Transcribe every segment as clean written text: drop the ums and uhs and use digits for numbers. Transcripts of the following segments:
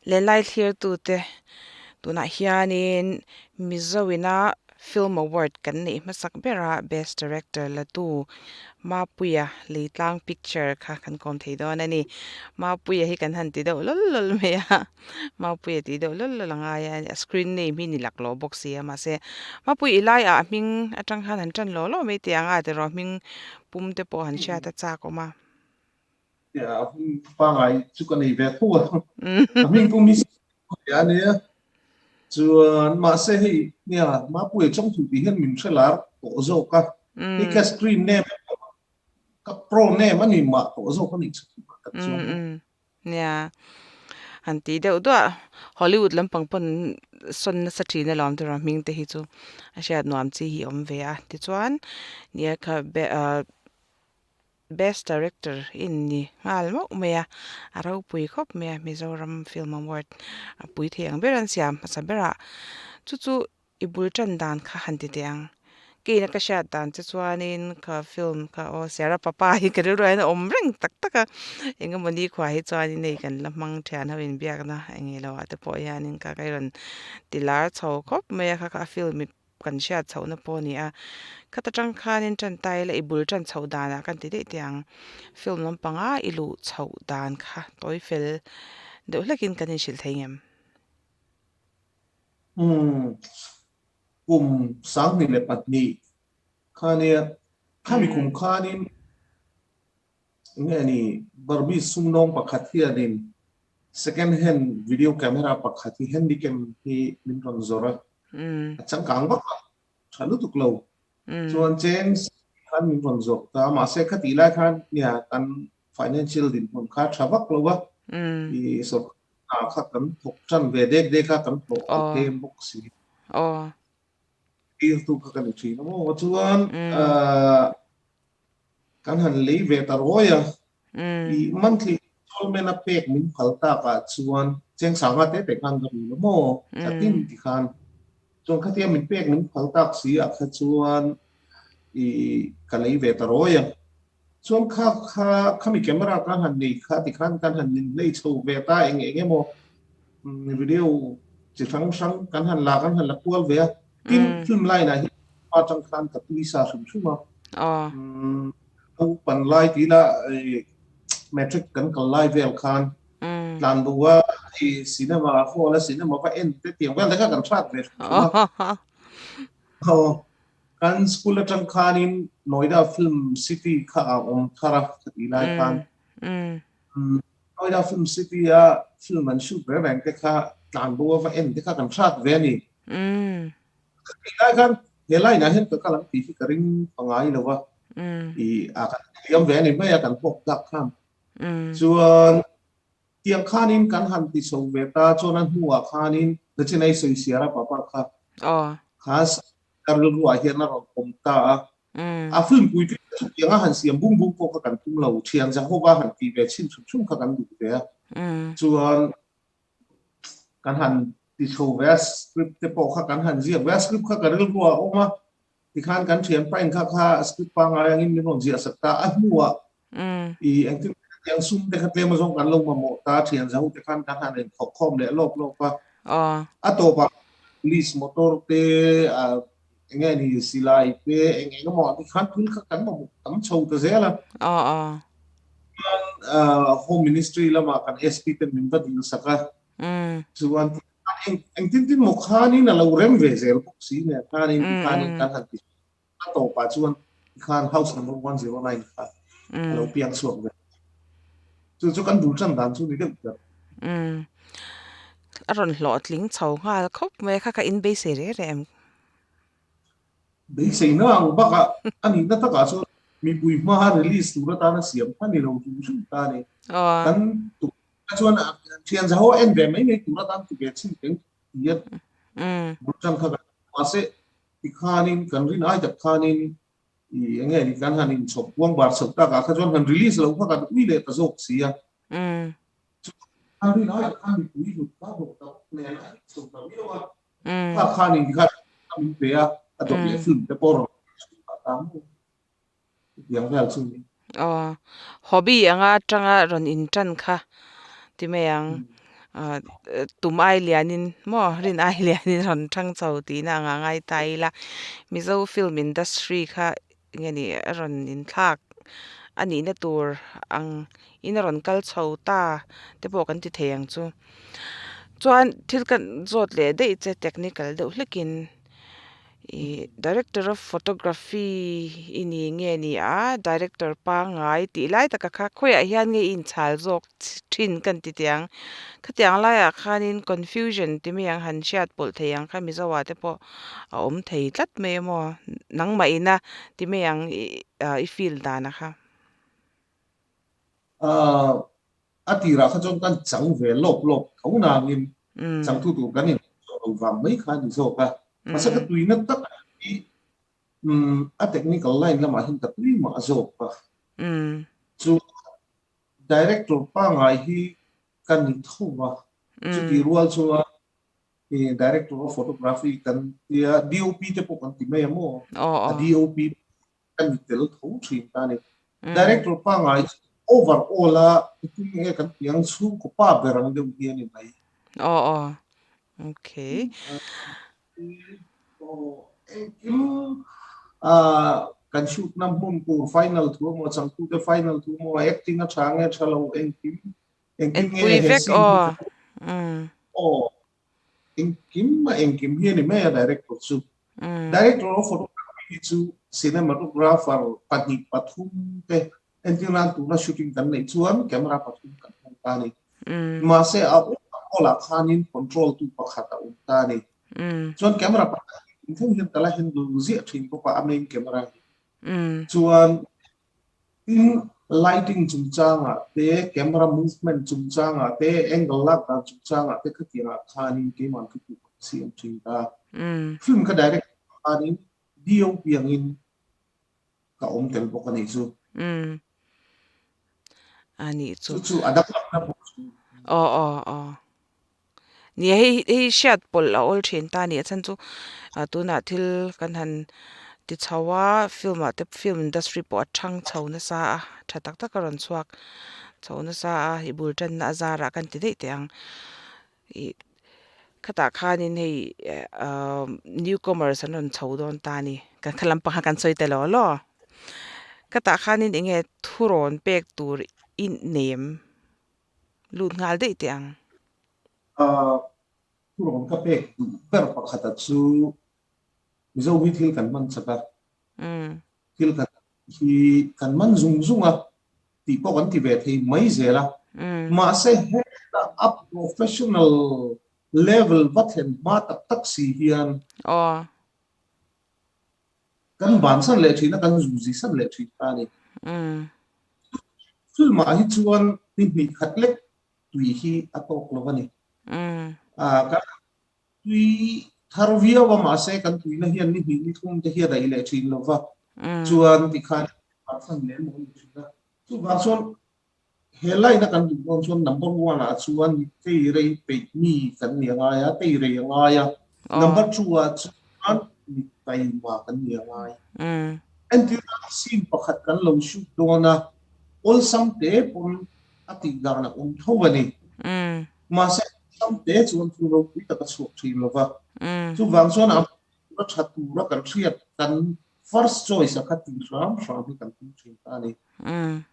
Lenlai thlirtute tunah hianin Mizo ina Film Award kan neih hmasak bera Best Director la tu Mapuia Leitlang Picture kha kan kawm thei dawn a ni. Mapuia hi kan han ti deuh lawl lawl mai a, Mapuia tih deuh lawl lawl a ngai a, a screen name hi ni laklawh bawk si a mahse Mapuia i laiah a hming atang khan han tan law law mai teh ang a tiraw hming pum te pawh han hriat a chak awm a. Pangai chu ka nei ve tho a, a hming pum hi a nia chuan mahse hei nia Mapuia Chawngthu tih hian min hre lar tawh zawk a, hei ka screen name ka pro name a ni mah tawh zawk a nih chu tak chuan. Nia han tih deuh duah Hollywood lampang pawn sawn nasa thin alawm tiraw hming te hi chu a hriat nuam chi hi a awm ve a tichuan nia kha Best Director i ni nghal mauh mai a, a ropui khawp mai a, Mizoram Film Award a pui thei ang ber an siam hmasa berah chu chu i bul tan dan kha han ti teh ang. Keina ka hriat dan che chuanin kha film kha aw Sierra Papa hi ka rilru ah hian a awm reng tak tak a, engemaw nikhua hi chuanin hei kan la hmang thian ho inbiakna eng nge lo ah te pawh hianin ka ka rawn ti lar chho khawp mai a, kha kha a film Kan hriat chhohna pawh a ni a, khata tang khanin tan ta ila i bul tan chhoh danah kan ti daih teh ang. Film lampanga i luh chhoh dan kha tawi fel deuh hlekin kan inhrilh thei ngem? Umm, kum 2002 khania, khami kum khanin enge ni Burmese sumdawng pakhat hianin second hand video camera pakhat hi handycam hi min rawn zawrh a, a changkang vak a, tha lutuk lo. Chuan cheng khan min rawn zawrh ta, mahse khatih lai khan nia kan financial dinhmun kha tha vak lo a, i sawrkar hna kha kan thawk tan ve dek dek a, kan hlawh ta tlem bawk si. Tirtu kha ka ni thin a maw? Chuan kan han lei ve ta rawi a, i monthly installment a pek min phal tak ah chuan cheng sangha te te khan ka rul a maw? Thlatin ti khan chuan khatia min pek min phal tak si ah kha chuan i ka lei ve ta rawi a, chuan kha kha khami camera kan han nei kha ti khan kan han lei chho ve ta eng eng emaw video chi hrang hrang kan han la kan han la kual ve a, tin film line ah hian hma tang khan ka tui sa hrim hrim a, naupan lai tih ila matric kan kal lai vel khan tlan bo a hei cinema hall a cinema va en te tiang vel te kha kan hrat ve hrim hrim a. Kan school atang khanin Noida Film City kha a awm thar a ka tih lai khan Noida Film City a film an shoot reng reng te kha tlan bo a va en te kha kan hrat ve a ni. Ka tih lai khan he line ah hian ka kal ang tih hi ka ring pangai lo a, i a kan thiam ve a ni mai a kan pawk tlak khan. Chuan tiang khanin kan han ti chho ve ta chuan a hnuah khanin Nachinai Sawi Sierra papa kha kha ka rilruah hian a rawn awm ta a. A film pui te chu tianga han siam bung bung pawh kha kan tum lo, thian Jehova han tih ve chhin hrim hrim kha kan duh ve a. Chuan kan han ti chho ve a, script te pawh kha kan han ziak ve a, script kha ka rilruah a awm a, tikhan kan thianpa in kha kha script pangngai angin min rawn ziah sak ta a hnuah i engtin tiang sum te kha tlem azawng kan lo mamawh ta thian zaho te khan kan han inthawk khawm leh lawp lawp a, a tawpah police motor te enge ni silai te eng eng emaw tikhan thil kha kan mamawh tam chho ta zel a. Home Ministry lamah kan SP te min va dil sak a, chuan engtin tin maw khanin a lo rem ve zel bawk si nen khanin tikhanin kan han ti a tawpah chuan tikhan house number 109 kha a lo piang chhuak ve. Chu chu kan bul tan dan chu ni deuh ber. A rawn hlawhtling chho nghal khawp mai a, kha kha in beisei reh reh em? Beisei na ang bakah a nihna takah chuan mipui hmaa release tur atana siam kha ni lo hrim hrim ta a ni. Kan A chuan thian zaho a en ve mai mai tur atan ti ve chhin teng ti a bul tang kha kan mahse tikhanin kan rin ai tak khanin i enge ni kan han in chhawp kuang bar chhawp tak ah kha chuan han release lo kha kan ui leh ta zawk si a kan rin ai tak khan mipui hlut ta bawk tak nen a chho ta viau a kha khanin tikhan min pe a a dawt leh film te pawh rawn ta mu. Tiang vel chu ni. Aw, hobby anga atanga rawn in tan kha ti mai ang. Tum ai lianin maw rin ai lianin rawn thang chho tihna anga ngai ta ila Mizo film industry kha nge ni a rawn inthlak a nihna tur ang in a rawn kal chho ta te pawh kan ti thei ang chu. Chuan thil kan zawt leh daih che technical deuh hlekin. Ih director of photography i ni nge ni a director pangngai tih lai taka kha khawiah hian nge i inchhal zawk thin ka ti teh ang khatiang laiah khanin confusion ti mai ang han hriat pawlh thei ang kha mizo ah te pawh a awm thei tlat mai a maw nangmah ina ti mai ang ih i feel dan a kha. Ahh a tirah kha chuan kan chang ve lawp lawp tho nangin changtu tur kan inhmuh lo vang mai kha a ni zawk a. Mahse ka tuina tak hi a technical line lamah hian ka tui mah zawk a. Chu director pangngai hi ka ni tho va, chutih rual chuan director of photography kan tia DOP te pawh kan ti mai a maw? A DOP ka ni tel tho thin ta a ni. Director pangngai chu overall a tum nge kan tih ang chhungkaw pa ber ang deuh hi a ni mai. Aw aw okay. Aw engkim ah kan shoot na hmun tur final thu emaw changtute final thu emaw acting a tha nge tha lo engkim engtin nge Enpui he vek scene hi aw. ka aw Engkim a engkim hi a ni mai a director chu. Director of photography hi chu cinematographer pahnih pathum te entirnan tuna shooting kan neih chuan camera pathum kan hmang ta a ni. Mahse a awlah khanin control tu pakhat a awm ta a ni. Chuan camera pakhat hi tun thleng hian ka la handle ziah thin bawk a, a main camera hi. Chuan Tin, lighting chungchangah te, camera movement chungchangah te, angle lak dan chungchangah te khatiangah khanin keimah thu puk ka siam thin ta. Film ka direct khanin DOP angin ka awm tel bawk a nih chu. A nih chu. Chu chu a danglamna bawk chu. Aw aw aw. Nia hei hei hriat pawlh a awl thin ta a ni a chhan chu ah tunah thil kan han ti chho a film ah te film industry pawh a thang chho nasa a tha tak tak a rawn chhuak chho nasa a i bul tanna a zarah kan ti daih teh ang ih khatah khanin hei ah new comers an rawn chho dawn ta a ni kan kha lampang kha kan sawi ta lo law khatah khanin eng nge thurawn pek tur i nem. Lut nghal daih teh ang. Thurawn ka pek duh ber pakhata chu Mizo hi thil kan man chak a, thil kan hi kan man zung zung a tih pawh kan ti ve thei mai zel a. Mahse heta a professional level va thlen hma tak tak si hian Kan bansan leh thin a, kan zuzi san leh thin ta a ni. Film ah hi chuan ni hnih khat lek tui hi a tawk lo a ni. Kan tui thar viau a mahse kan tuina hian ni hnih ni thum te hi a daih leh thin lo va, chuan tikhan bansan leh emaw a ni thin a. Chuvang chuan He line a kan duh dawn chuan number one ah chuan tei rei peih mi kan ni a ngai a, tei rei a ngai a. Number two ah chuan mi taima kan ni a ngai. Entirna scene pakhat kan lo shoot dawn a, awlsam te pawn a tih dan a awm tho a ni. Mahse awlsam te chuan thil ropui tak a chhuak thin lo va. Chuvang chuan a tha tura kan hriat kan First choice a kha ti hram hram hi kan tum thin ta a ni.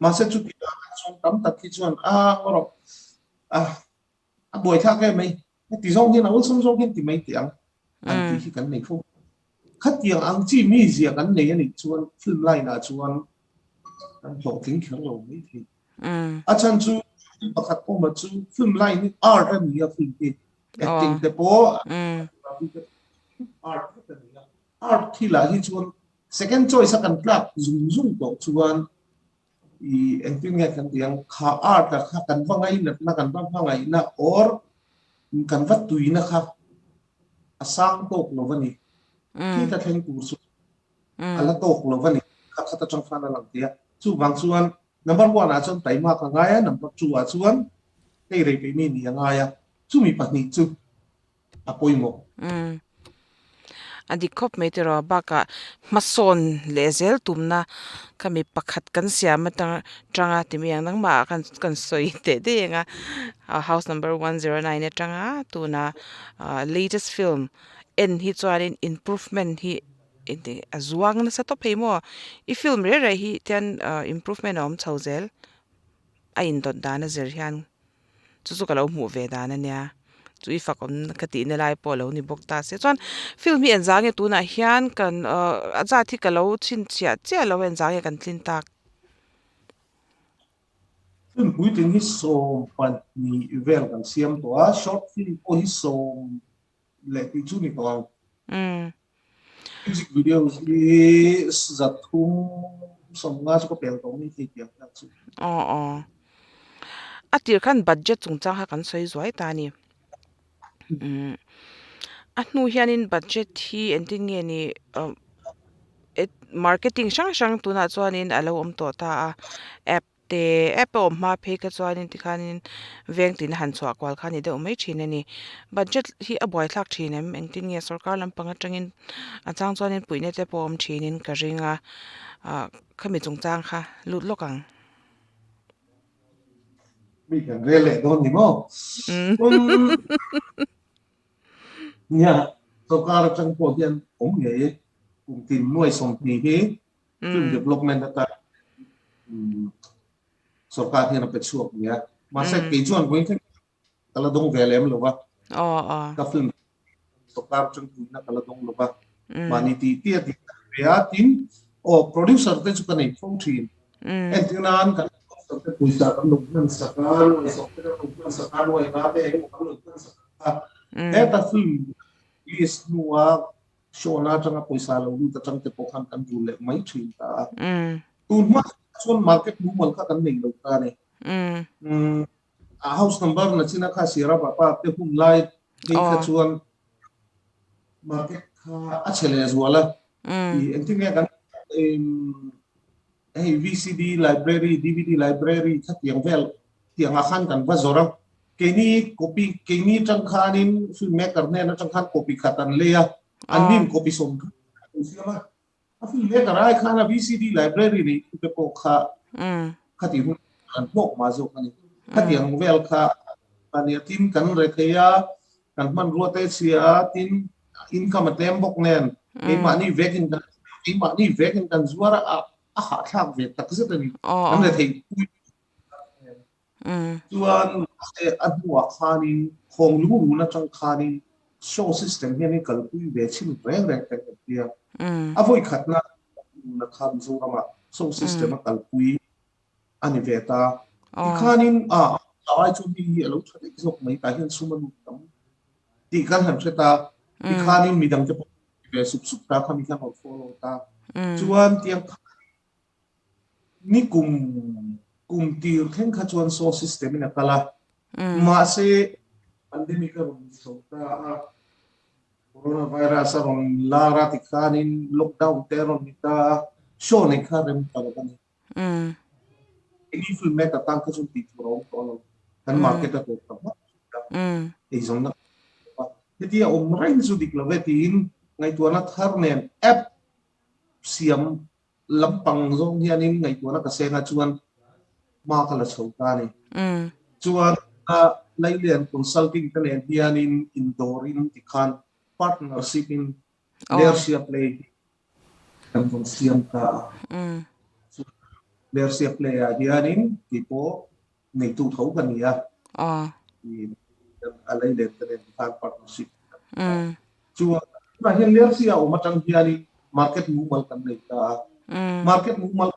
Mahse chuti ah chuan tam tak hi chuan a erawh a a buaithlak em mai, heti zawng hian a awlsam zawng hian ti mai teh ang an tih hi kan nei fo. Khatiang ang chi mizia kan nei a nih chuan film line ah chuan kan hlawhtling kher lo mai thei. A chhan chu thil pakhat awma chu film line hi art a ni a film hi acting te pawh photography te pawh art vek a ni a. Art thilah hi chuan second choice a kan tlak zung zung tawh chuan i engtin nge kan tih ang kha art ah kha kan va ngainatna kan va hmangaihna or kan va tuina kha a sang tawk lo a ni. Khi ta thleng tur chu a la tawk lo a ni. Kha khat atang khan a lang thei a. Chuvang chuan number one ah chuan taimak a ngai a, number two ah chuan hei rei peih mi nih a ngai a. Chumi pahnih chu a pawimawh. Umm. A dik khawp mai tiraw bakah hmasawn leh zel tumna kha mi pakhat kan siam atang tanga ti mai ang nangmah ah khan kan sawi teh daih ang a house number 109 atanga tuna ah latest film en hi chuanin improvement hi a zuang nasa tawp thei maw i film reh reh hi tian ah improvement a awm chho zel a indawt dan a zir hian. Chu chu ka lo hmuh ve dan a nia. Chu i fak awm ka tihna lai pawh a lo ni bawk ta se. Chuan film hi engzah nge tunah hian kan ahh a zat hi ka lo chhinchhiah chiah lo a engzah nge kan tlin tak. Film puitling hi 12 vel kan siam tawh a, short film pawh hi sawm leh tih chu ni tawh ang. Music video hi 350 chu ka pel tawh mai thei tiang hian chu. Aw aw. A tir khan budget chungchang kha kan sawi zuai ta a ni. Umm a hnu hianin budget hi engtin nge ni marketing hrang hrang tunah chuanin a lo awm tawh ta a app Te app a awm hma phei kha chuanin tikhanin veng tina han chhuah kual kha a ni deuh mai thin a ni. Budget hi a buaithlak thin em? Engtin nge sorkar lampang atangin a chang chuanin puihna te pawh a awm thinin ka ring a, ah khami chungchang kha lut lawk ang. Mi kan rel leh dawn ni maw? Umm nia sorkar atang pawh hian awm ngei e kum tin nuai 20 hi Film development atan sorkar hian a pe chhuak nia. Mahse kei chuan vawiin thleng ka la dawng ve lem lo va. Ka film sorkar atang tuina ka la dawng lo va. Mahni tih tih a tih tak ve a. Tin, aw producer te chu ka nei fo thin. Entir nan kan producer te pawisa kan lo hman sak a, nuaisawm te kan lo hman sak a, nuai nga te engemaw kan lo hman sak a. Heta film release hnua Shona atanga pawisa lo lut atang te pawh khan kan rul leh mai thin ta a. Tun hma chuan market mumal kha kan nei lo ta a ni. A house number na china kha Sierra Papa te hun lai phei kha chuan market kha a chhe leh zual a. Engtin nge kan hei VCD library, DVD library kha tiang vel tiangah khan kan va zawrh a. Keini copy keini atang khanin film maker hnen atang khan copy khat an lei a, an nin copy 30 an siam a. A film maker ai khan a VCD library nei tu te pawh kha khati hun an hlawk mah zawk a ni. Khatiang vel kha a nia tin kan re thei a, kan hmanrua te chhia a, tin income a tlem bawk nen keimahni vekin kan keimahni vekin kan zuar a, a hahthlak ve takzet a ni. Kan re thei pui Chuan mahse a hnuah khanin khawng lungrun atang khanin show system hianin kalpui ve chhin reng reng kan kan tia. A vawi khatna luna kha Mizoramah show system a kalpui a ni ve ta. Tikhanin a ai chuan hei hi a lo tha daih zawk mai tah hian sum a lut tam tih kan han hre ta. Tikhanin midangte pawh ve sup sup ta kha mi khan rawn follow ta. Chuan tiang khan Ni kum kum tir thleng kha chuan show system in a kal a, mahse pandemic a rawn chho ta a, coronavirus a rawn lar a tikhanin lockdown te a rawn ni ta a, show nei kha rem ta lo a ni. Eng film maker tan kha chuan tih tur a awm tawh lo, kan market a tawp ta hmak a, eizawnna hetia awm reng chu dik lo e tiin ngaihtuahna thar nen app siam lampang zawng hianin ngaihtuahna ka seng a chuan hma ka la chho ta a ni. Chuan Lailen Consulting te nen hianin indawrin tikhan partnership in Lersia Play hi kan rawn siam ta a. Chuan Lersia Play ah hianin keipawh neitu tho ka ni a. A Lailen te nen khan partnership kan nei ta. Chuan tunah hian Lersia awm atang hianin market mumal kan nei ta a. Market mumal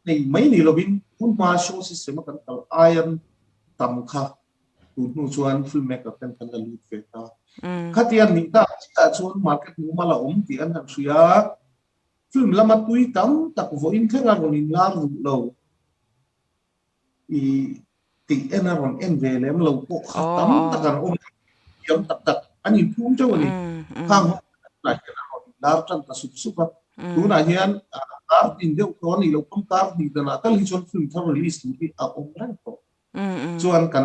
nei mai ni lovin tun hma show system a kan kal aian tam kha tun hnu chuan film maker ten kan la lut ve ta. Khatiang nih tak chiah chuan market mumal a awm tih an han hria a. Film lama tui tam tak vawiin thleng a rawn inlar duh lo. I tih en a rawn en ve lem lo pawh kha tam tak an awm thiam tak tak an inphum teuh a ni. Khang ho tunah hian a rawn inlar tan ta sup sup a. Tunah hian kar tin deuh tawh a nih loh pawn kar hnih danah tal hi chuan film thar release tur hi a awm reng tawh. Chuan kan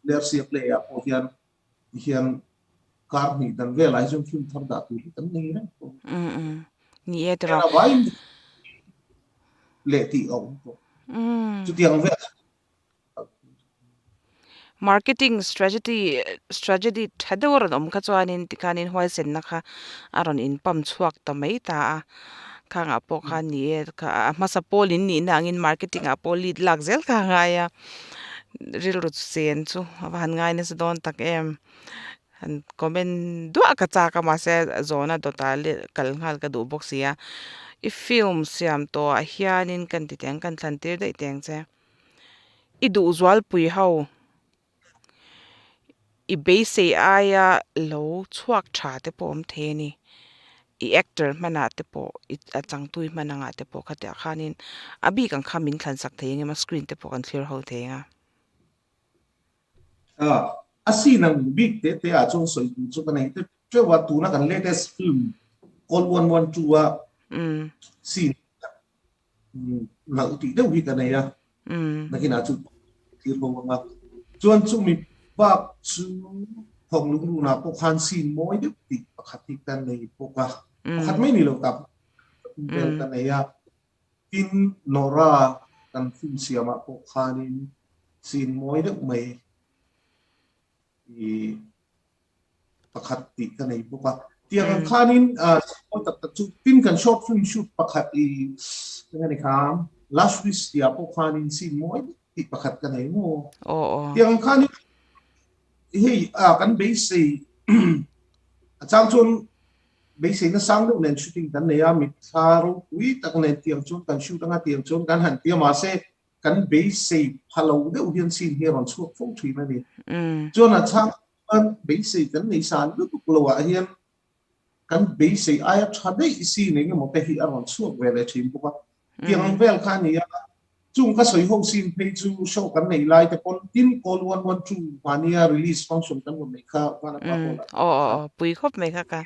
Lersia play ah pawh hian tihian. Kar hnih dan velah hi chuan film thar dah tur hi kan nei reng tawh. Um um. Ni e tiraw. Hena vaiin leh tih a awm tawh. Chutiang vel Marketing strategy strategy tha deuh a rawn awm kha chuanin tikhanin huaisenna kha a rawn in pump chhuak ta mai ta a. Khangah pawh khan ni e kha a hmasa pawl in nihna angin marketing ah pawh lead lak zel kha a ngai a. Rilru chen chu a va han ngai nasa dawn tak em. Han comment duah ka chak a mahse zawhna dawtah leh kal nghal ka duh bawk si a. I film siam tawhah hianin kan ti teng kan thlan tir daih teng che. I duh zualpui ho i beisei aia lo chhuak tha te pawh awm thei a ni. I actor hmanah te pawh i a changtui hman angah te pawh khatiah khanin a bik ang kha min thlan sak thei ang em a screen te pawh kan thlir ho thei ang a. A scene ang bik te te ah chuan sawi tur chu ka nei teuh teuh a, tuna kan latest film Call 112 a scene nalh tih deuh hi ka nei a, nakinah chu thlir ho ang a. Chuan chumi bak chu thawk lungrunah pawh khan scene mawi deuh tih pakhat hi ka nei bawk a, pakhat mai ni lo tak vel ka nei a. Tin, Nora kan film siamah pawh khanin scene mawi deuh mai i pakhat tih ka nei bawk a. Tiang ang khanin mawi tak tak chu tin kan short film shoot pakhat i eng a ni kha Last Wish tihah pawh khanin scene mawi deuh tih pakhat ka nei maw. Tiang ang khanin hei kan beisei a chang chuan Beiseina sang deuh nen shooting kan nei a, mitthla ropui tak nen tiang chuan kan shoot anga tiang chuan kan han ti a, mahse kan beisei pha lo deuh hian scene hi a rawn chhuak fo thin a ni. Chuan a chhang chuan beisei kan nei san lutuk lo ah hian kan beisei aia tha daih scene eng emaw te hi a rawn chhuak ve leh thin bawk a. Tiang ang vel kha a ni a, chung ka sawi ho scene phei chu show kan nei lai te pawn tin call 112 mahnia release function kan rawn neih kha Vanapa Hall ah Aw aw aw pui khawp mai kha ka.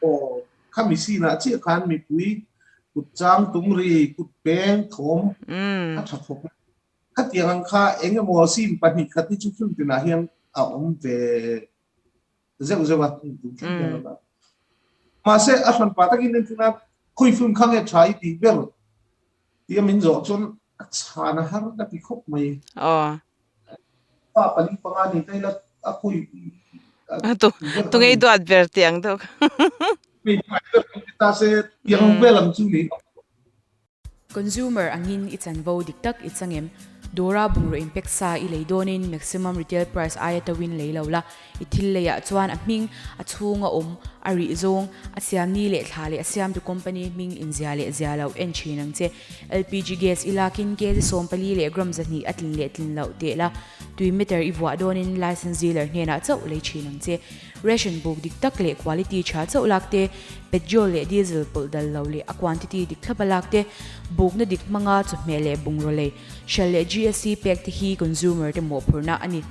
Aw khami scene ah chiah khan mipui kut chang tum ri kut peng thawm a tha khawp mai. Khatiang ang kha eng emaw scene 2 khat hi chu film tinah hian a awm ve zeuh zeuh a tun thleng hian a la. Mahse a hran pa takin en tuna khawi film kha nge tha i tih ber tia min zawh chuan a chhan a har ka ti khawp mai. Aw. Pa pali panga ni ta ila a khawi tu tu ngei duat ber tih ang deuh kha. Ngei duat ber kan ti ta se tiang vel ang chu ni. Consumer angin i chanvo dik tak i chang em? Dawra bungraw inpek sa i lei dawnin maximum retail price aia tawin lei lo la, i thil leiah chuan a hming, a chhunga awm, a rih zawng, a siamni leh thla leh a siamtu company hming inzia leh zia loh en thin ang che. LPG gas i lakin kg 14 leh gram 200 a tlin leh tlin loh teh la, tui meter i vuah dawnin license dealer hnenah chauh lei thin ang che. Ration buk dik tak leh quality tha chauh lak te, petrol leh diesel pawlh dal lo leh a quantity dik thlapa lak te, bukna dik hmanga chawhmeh leh bungraw lei, hralh leh GST pek te hi consumer te mawhphurhna a ni.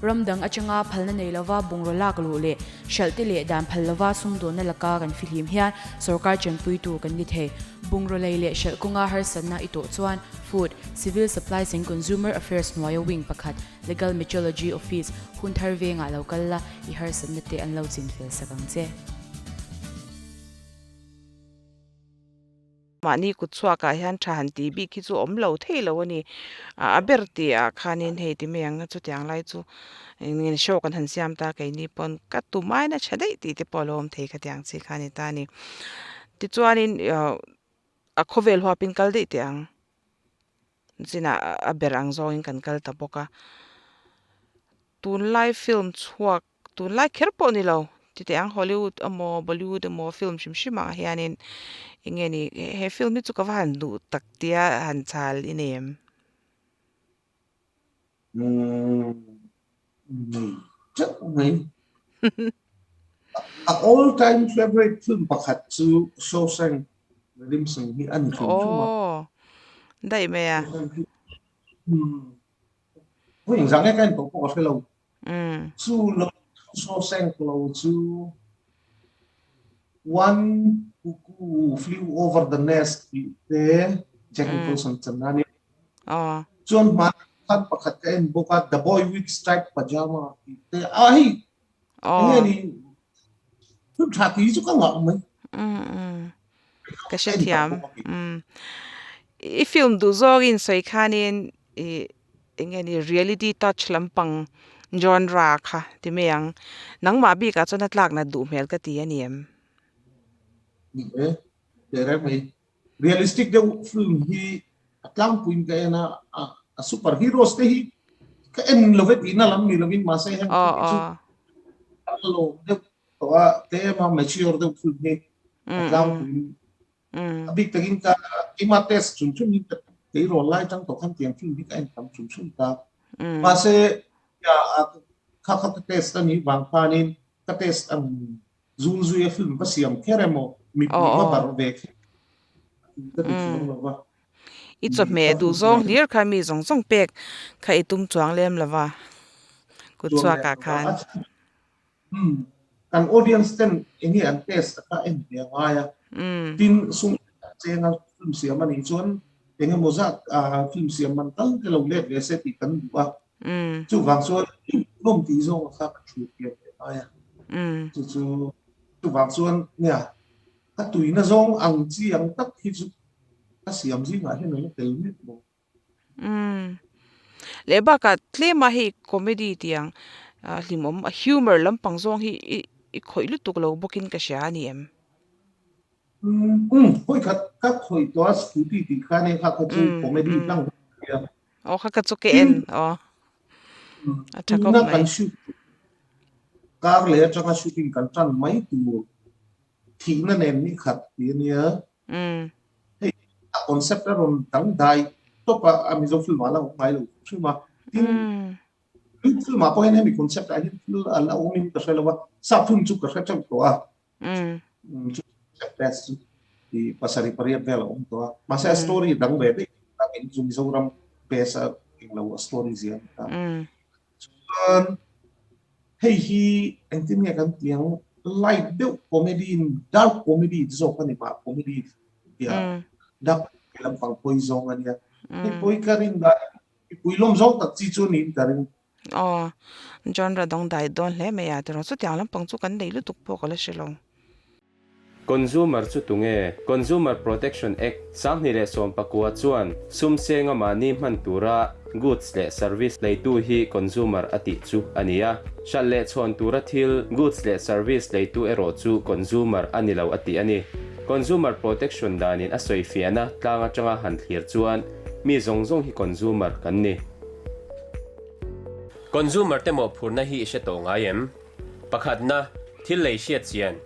Ram dang atanga phalna nei lova bungraw lak luh leh hralh te leh dan phal lova sumdawnna laka kan fihlim hian sorkar chanpuitu kan ni thei. Bungraw lei leh hralh kawnga harsatna i tawh chuan Food, Civil Supplies and Consumer Affairs hnuaia wing pakhat, Legal Metrology Office, hun thar vengah lo kal la, i harsatna te an lo chin fel sak ang che. Mahni kut chhuakah hian tha han tih bik hi chu awm lo thei lo a ni. A ber tih ah khanin hei ti mai ang a chutiang lai chu eng nge show kan han siam ta keini pawn ka tum aina tha daih tih te pawh a lo awm thei khatiang chi kha a ni ta a ni. Tichuanin a khawvel huapin kal daih teh ang. Chinah a ber ang zawngin kan kal ta bawk a. Tunlai film chhuak, tunlai kher pawh ni lo, titeh ang Hollywood emaw Bollywood emaw film hrim hrim ah hianin eng nge ni he film hi chu ka va han duh tak tia han chal i nei em? Umm nei teuh mai. A all time favourite film pakhat chu Shawshank Redemption hi a ni hrim hrim a. Aw daih mai a. Umm vawi engzah nge ka en tawh pawh ka hre lo. Chu lo Shawshank lo chu One Cuckoo Flew Over the Nest tih te Jack Nicholson channa a ni. Chuan hmanah khan pakhat ka en bawk a The Boy with Striped Pajama tih te a hei. Enge ni film tha ti chu ka ngah mai. Ka hre thiam. I film duh zawngin sawi khanin i enge ni reality touch lampang genre kha ti mai ang. Nangmah bikah chuan a tlakna duh hmel ka ti a ni em? Ni e, teh reng mai. Realistic deuh film hi a tlangpuiin ka en a, a super heroes te hi ka en lo ve tihna lam ni lovin mahse heng film hi chu a lawm deuh tawh a, tlem a mature deuh film hi a tlangpuiin a bik takin ka keimah test chun chun hi ka tleirawl lai tang tawh khan tiang film hi ka en tam chun chun ta. Mahse kha kha ka test a nih vang khanin ka test ang Zul zuia film va siam kher emaw mipui va barh ve kher ka ti chuang lo va. I chawhmeh duh zawng hlir kha mi zawng zawng pek kha i tum chuang lem lo va kut chhuakah khan. Umm kan audience ten enge an test kha en ve a ngai a, tin sum chenga film siam a nih chuan engemaw zat film siam man tal te lo let ve se tih kan duh a, Chuvang chuan lawm tih zawng kha ka thu pian ve ngai a. Chu chu chuvang chuan nia ka tuina zawng ang chi ang tak hi chu ka siam zingah hian a la tel miah lo. Leh bakah tlema hei comedy tiang hlimawm a humor lampang zawng hi i khawih lutuk lo bawkin ka hria a ni em? Umm hawi khat ka khawih tawh a scooty tih khan hei kha kha chu comedy hlang a nia. Aw kha ka chu ka en aw. A tha khawp mai. Kan shoot kar leh atanga shooting kan tan mai tur thihna nen ni khat ti a nia. Hei a concept a rawn dangdai tawp a, a Mizo film ah la awm ngai lo hrim a. Tin film ah pawh hian hemi concept ah hian thil a la awm in ka hre lo a, sap film chu ka hre teuh tawh a. Chu test chu i pasarih pariat vel a awm tawh a. Mahse a story dang ve daih a kei chu Mizoram base a englo a story zia a ni ta. Chuan hei hi engtin nge kan tih ang light deuh comedy in dark comedy te zawk a ni mah comedy tia dark comedy lampang pawi zawng a nia. Hei pawi ka rin dan mipui lawm zawng tak chi chu niin ka ring. Aw, genre dawng dai dawn hle mai a tiraw chutiang lampang chu kan nei lutuk pawh ka la hre lo. Consumer chu tunge? Consumer Protection Act 2019 chuan sum senga mahni hman tura goods leh service leitu hi consumer a tih chu a ni a. Hralh leh chhawn tura thil, goods leh service leitu erawh chu consumer a ni lo a tih a ni. Consumer Protection danin a sawifiahna tlang atanga han thlir chuan mi zawng zawng hi consumer kan ni. Consumer te mawhphurhna hi i hre tawh ngai em? Pakhatna, thil lei hriat chian.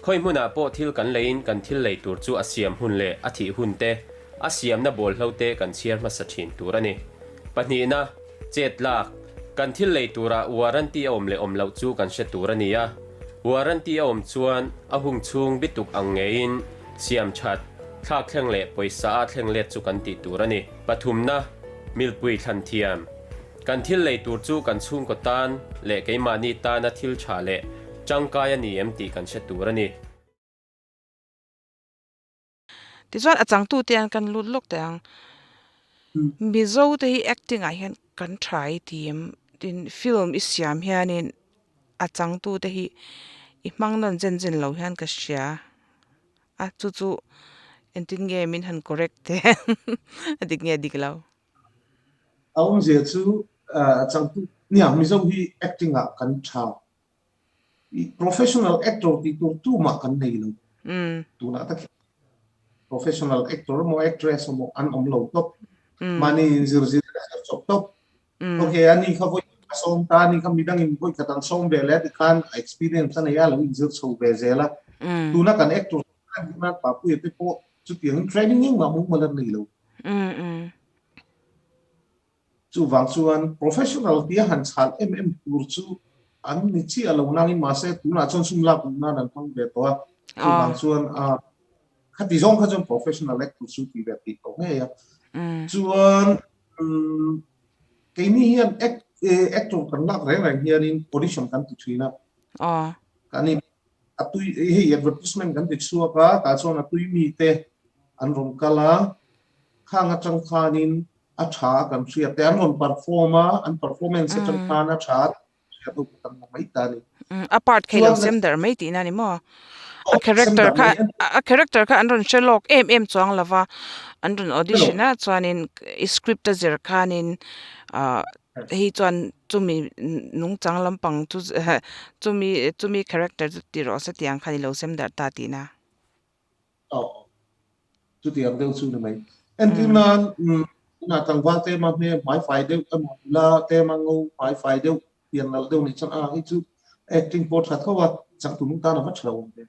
Khawi hmunah pawh thil kan leiin kan thil lei tur chu a siam hun leh a thih hun te, a siamna bawlhlo te kan chhiar hmasa thin tur a ni. Pahnihna, chet lak. Kan thil lei turah warranty a awm leh awm loh chu kan hre tur a ni a. Warranty a awm chuan a hung chhung bituk ang ngeiin siam that, thlak thleng leh pawisa a thleng let chu kan tih tur a ni. Pathumna, milpui thlan thiam. Kan thil lei tur chu kan chhungkaw tan leh keimahni tana thil tha leh tangkai a ni em tih kan hre tur a ni. Tichuan a changtute an kan lut lawk teh ang. Mizo te hi acting ah hian kan tha i ti em? Tin film i siam hianin a changtute hi i hmang nawn zen zen lo hian ka hria. A chu chu engtin nge min han correct teh a dik nge dik lo. A awmzia chu changtu nia Mizo hi acting ah kan tha. Professional actor tih tur tumah kan nei lo. Tunah tak hian professional actor emaw actress emaw an awm lo tawp. Mahni inzir zir a zir chawp tawp. Ok ani kha vawi khat a sawm ta ani kha midangin vawi khat an sawm ve leh a tikhan a experience a nei a lo inzir chho ve zel a. Tuna kan actor Papuia te pawh chutiangin training engmah mumal an nei lo. Chuvang chuan professional tia han chhal em em tur chu an ni chiah lo nangin mahse tunah chuan sum lak duh nan an hmang ve tawh a. Chuvang chuan khati zawng kha chuan professional actor chu tih ve tih tawh ngei a. Chuan keini hian actor kan lak reng reng hianin audition kan ti thin a. Kan in a tui hei advertisement kan ti chhuak a tah chuan a tui mite an rawn kal a khang atang khanin a tha kan hriat te an rawn perform a an performance atang khan a tha. hian ho kha kan la mai ta a ni. A part kha i lo sem darh mai tihna a ni maw? A character kha a character kha an rawn hre lawk em em chuang lo va, an rawn audition a chuanin i script a zir khanin ah hei chuan chumi nungchang lampang chu chumi chumi character chu ti rawh se tih ang khan i lo sem darh ta tihna. Aw chutiang deuh chu ni mai. Entir nan tunah tlangval tema hmel hmaifai deuh emaw nula tema ngo hmaifai deuh pian nalh deuh nih chuan a hei chu acting pawh tha tho a, changtu tan a va tha lo awm ve.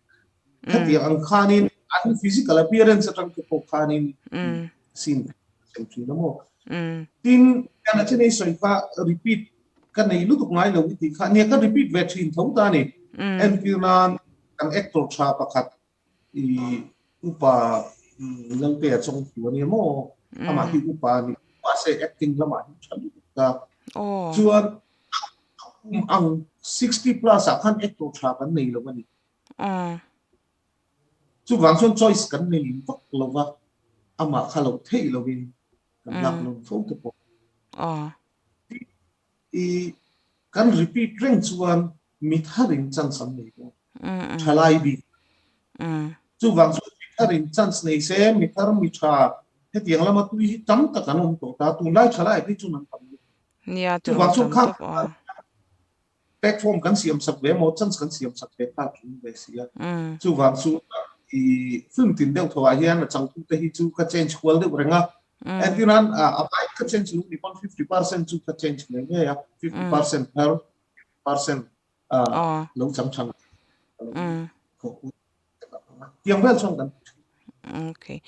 Khatiang ang khanin an physical appearance atang te pawh khanin scene sem thin a maw. Tin, kan a chenei sawi kha repeat ka nei lutuk ngai lo i tih kha nia ka repeat ve thin tho ta a ni. Entir nan kan actor tha pakhat i upa Laltea chawngtu a nia maw? Amah hi upa a ni. Mahse acting lamah hi tha lutuk ta. Chuan kum ang 60 plus ah khan actor tha kan nei lo a ni. Chuvang chuan choice kan nei vak lo va, amah kha lo theih lovin kan lak lawm fo te pawh. I kan repeat reng chuan mi tharin chance an nei dawn. Thalai bik. Chuvang chuan mi tharin chance nei se, mi thar mi tha hetiang lama tui hi tam tak an awm tawh ta. Tunlai thalai phei chuan an tam lutuk. Chuvang chuan khang platform kan siam sak ve emaw chance kan siam sak ve kha a tum ve si a. Chuvang chu i film tin deuh tho ah hian a changtute hi chu ka change kual deuh reng a. Entirnan a vai ka change lung ni pawn 50% chu ka change ngei ngei a, 50% thar 50% lo chang chang tiang vel chuan kan ti thin. Okay.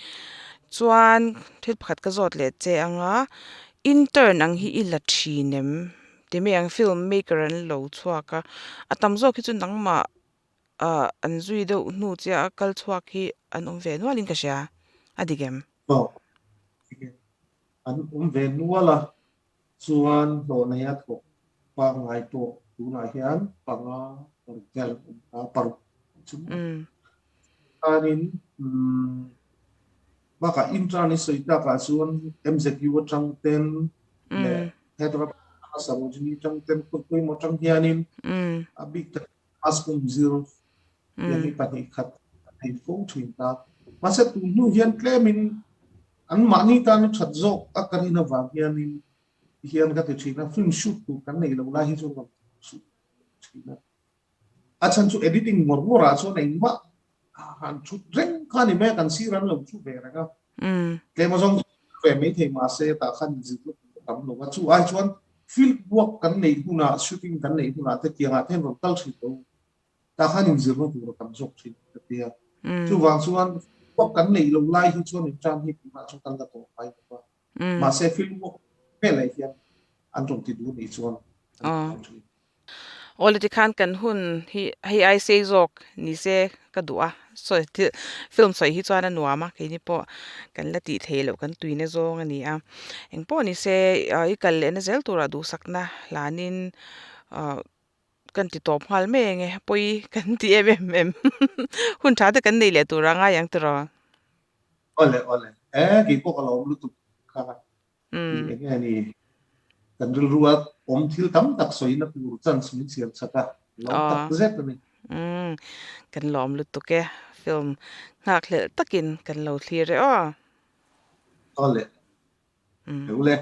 Chuan thil pakhat ka zawt leh che anga intern ang hi i la thin em? Ti mai ang film maker an lo chhuak a, a tam zawk hi chu nangmah ah an zui deuh hnu chiah a kal chhuak hi an awm ve nualin ka hria, a dik em? Aw, dik e. An awm ve nual a, Chuan hlawh neia thawk pangngai pawh tunah hian panga paruk vel an awm ta, paruk chu maw? Chuanin bakah intern i sawi takah chuan MZU atang ten leh Hyderabad atanga Sarojini atang ten khawi pawimawh atang hianin a bik takin class kum zir tiang hi pahnih khat a thei fo thin ta. Mahse tun hnu hian tlemin An mahni tana that zawk a ka rin avang hianin tihian ka ti thin a, film shoot tur kan neih loh lai hi chuan rawn shoot thin a. A chhan chu editing ngawr ngawr ah chuan engmah han thut reng kha ni mai a, kan sir an lo thu ve reng a. Tlem azawng chu ve mai thei mahse tah khan inzir lutuk a tam lo a, chu ai chuan field work kan neih hunah shooting kan neih hunah te tiangah te hian rawn kal thin lo. Tah khan inzirna tur a tam zawk thin ka ti a. Chuvang chuan work kan neih loh lai hi chuan in tan hi tunah chuan kan la tawh ngai lo va. Mahse field work veleh hian an rawn ti duh nih chuan an ti tawh thin. Awle tikhan kan hun hi hei ai sei zawk ni se ka duh a, sawi thil film sawi hi chuan a nuam a, keini pawh kan la tih theih loh kan tuina zawng a ni a. Engpawh ni se i kal lehna zel turah duhsakna hlanin ah Kan ti tawp nghal mai ang e, pawi kan ti em em em. Hun tha te kan neih leh tur a ngai ang tiraw? Awle awle, e kei pawh ka lo awm lutuk kha i eng nge ni kan rilru a awm thil tam tak sawina tur chance min siam chak a, lo tak zet a ni. Umm, kan lawm lutuk e, film nghak hlelh takin kan lo thlir e aw. Awle, ule.